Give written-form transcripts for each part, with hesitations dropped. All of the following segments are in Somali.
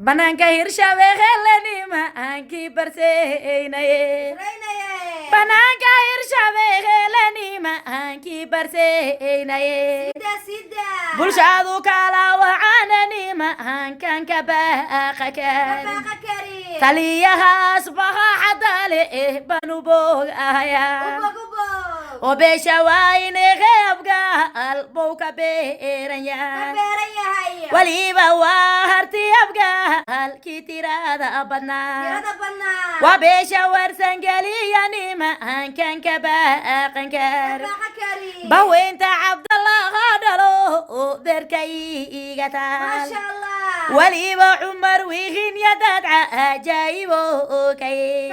Banaanka Hirshabeellenima aankii barseynaye. Banaanka Hirshabeellenima aankii barseynaye. Bulshadu kala wacaananima aankan ka baaqa karin. Taliyahaas baha xadale eh banu boog ahayaa oo beesha wayne qeybgaal bou ka beeran yahay. Waliba waa harti Abgaal kii tirada badnaa, waa beesha Warsangeliyanima aankan ka baaqan kar. Baweynta Cabdallaha dhalo beerka iiga taal. Waliba Cumar wihin yadad cajaayibo kay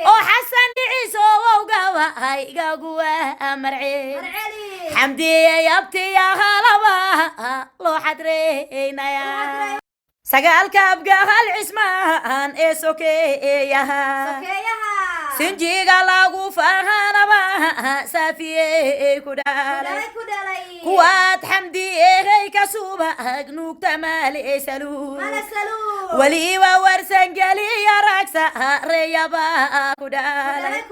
oo Xasan dhiciso wowgawahay gaguwa marce. Xamdiya yabtiya halaba loo xadreynaya sagaalka Abgahal Cismaan ee sokeeyaha sinjiga lagu fahanaba saafiyey ku dhalay kuwaad Xamdiyehay ka subag nuugta maali saluul. Waliba Warsangeliya ragsa reeyaba ku dhalay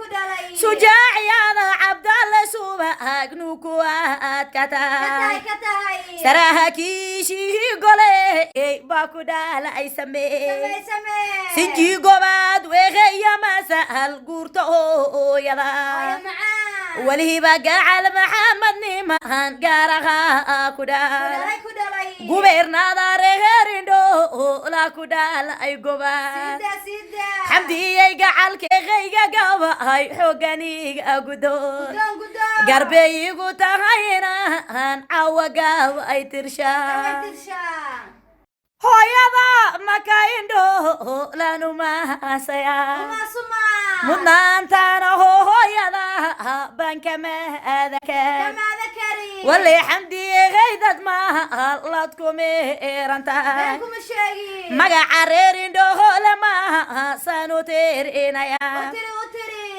sujaacyada Cabdalle subag nuug kuwaad ka tahay saraha kiishihii gole baa ku dhalay samee sinji gobaad weeqeya masahal guurta ooyada. Waliba gacal Maxamed nimahan gaaraha ku dhalay gubeernada reerindho la ku dhalay gobaad. Xamdiyey gacalkeeqayga gabahay xooganiga gudoon garbeyigu tahaynahan cawa gaab ay tirshaa. Hooyada maka indho lanumaasaya mudnaantana hooyada baan kama aadakan wale. Xamdiyehaydad maaha laad kumeerantahay magaca reer indhohole maaha saanu tirinaya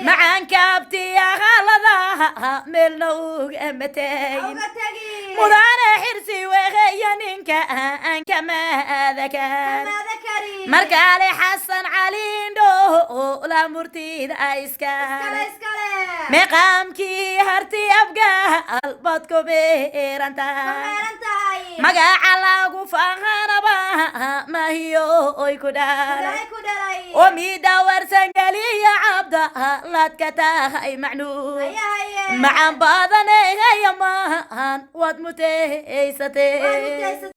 macaanka abtiyahaladaha meelna uga matayin mudane Xirsi weeqeya ninka aan kama aadakan. Markaale Xasan Cali indho la murtida iskale meeqaamkii harti Abgaal baad ku meerantahay magaca lagu fahanaba mahiyo oy ku dhalay oo mida Warsangeliya Cabda laad ka tahay macnuun macaan badanehaya maahan waad mutehaysatee.